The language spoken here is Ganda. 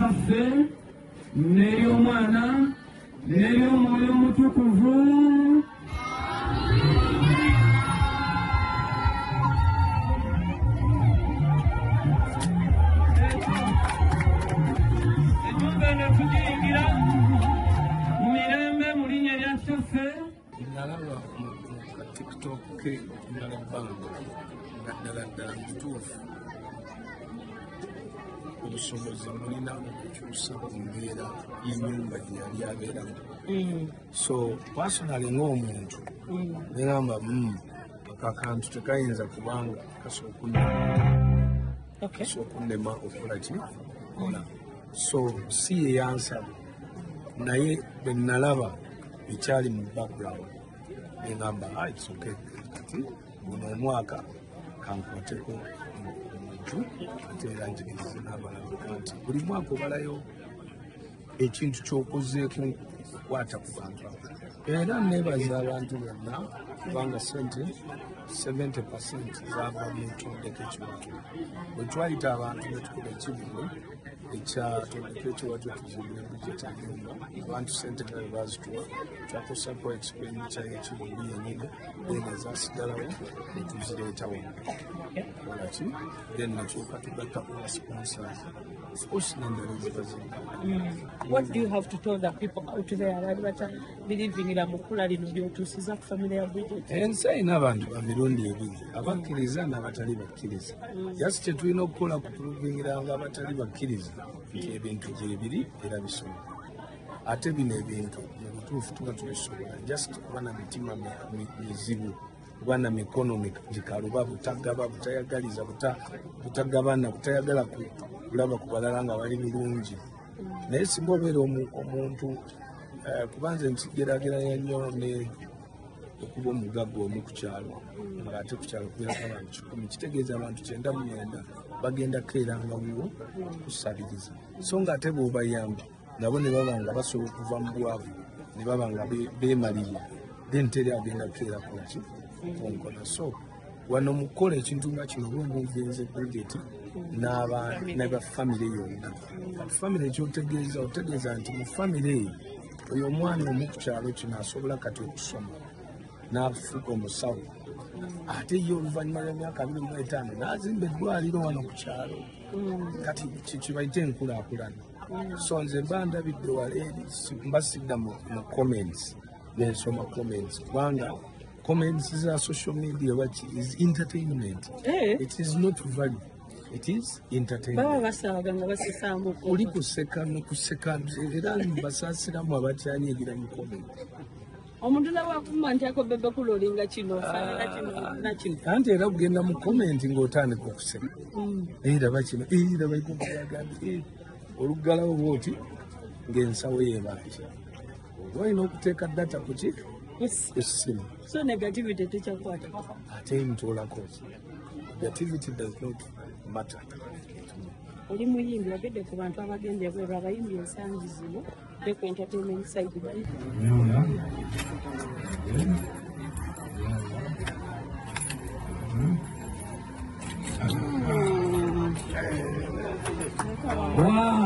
Kitaffe n'ery'Omwana n'ery'Omwoyo Omutukuvu. Ennyumba eno tugiyingira mu mirembe mu linnya lya Kitaffe. Nalaba mu ka TikTok ke okumala ebbanga nga ddala ddala mu butuufu obusobozi mulina okukyusa ku mbeera y'ennyumba gye yali abeeramu. So personally ng'omuntu negamba ako akantu tekayinza kubanga kasobola okunnema okukola ki kola. So si ye yansaba, naye bwe nalaba ekyali mu background negamba it's okay, kati guno omwaka kankwateko omuntu ate era njigirize n'abalala nti buli mwaka obalayo ekintu ky'okozeeko okukwata ku bantu abalala. Era neebaza abantu bonna kubanga sente 70% zaava mu Tondeka Ekiwato. Bwe twayita abantu ne tukola ekivvulu ekya Tondeka Ekiwato tuzimbire Bridget ennyumba, abantu sente nga bwe baazituwa twakozesako expenditure y'ekivvulu yennyini, then ezasigalawo ne tuzireeta wano kola ki, then netulyoka tugattako ba sponsors, of course n'endala eziba ziri. What do you have to tell the people out there abaali batabelievingira mu kkula lino ly'otuusiza ku famire ya Bridget? Ensi erina abantu ba mirundi ebiri, abakkiriza n'abatali bakkiriza. Just kye tulina okukola kuproovingiranga abatali bakkiriza nti ebintu gyebiri era bisobola. Ate bino ebintu mu butuufu tuba tubisobola, just kuba na mitima mizibu, kuba na mikono gikaluba, butagaba, butayagaliza, butagabana, butayagala kulaba ku balala nga bali bulungi. Naye singa obeera omuntu kuba nze nkigeraageranya nnyo ne okuba omugagga omu ku kyalo ng'ate ku kyalo kubeerako abantu 100, kitegeeza abantu 99 bagenda kukeeranga wuwo kusabiriza. So ng'ate bw'obayamba nabo ne baba nga basobola okuva mu bwavu ne baba nga beemalirira, then teri agenda kukeera kola ki konkona. So wano mu kukola ekintu nga kino oba omugenze Bridget ne bafamire yonna. Kati famire kyotegeeza, otegeeza nti mu famire eyo oyo omwana omu ku kyalo kino asobola kati okusoma n'afuuka omusawo, ate ye oluvannyuma lw'emyaka 25 n'azimba eddwaliro wano ku kyalo. Kati kibayite enkulaakulana. So nze mba ndabidde wala eri, mba sidda mu comments nensoma comments, kubanga comments za social media baki is entertainment. It is not value, it is entertainment. Baba basaaga nga basisaamu. Oli kuseka nokuseka, era mbasaasiramu abakyanyigira mu comment. Omuntu nawakuma nti ako Bebe Cool olinga kino, ofaanana kino nakino. Anti era kugenda mu comment ng'otandika okuseka, era bakino era baikugambye oluggalawo bwoti ng'ensawo yeebanja, oba olina okuteeka data ku ki essimu. So negativity tekyakwata. Ate ntuulako, negativity does not matter. Oli muyimbi, wagedde ku bantu abagenda ebweru, abayimbi ensangi zino be ku entertainment side bali Wow.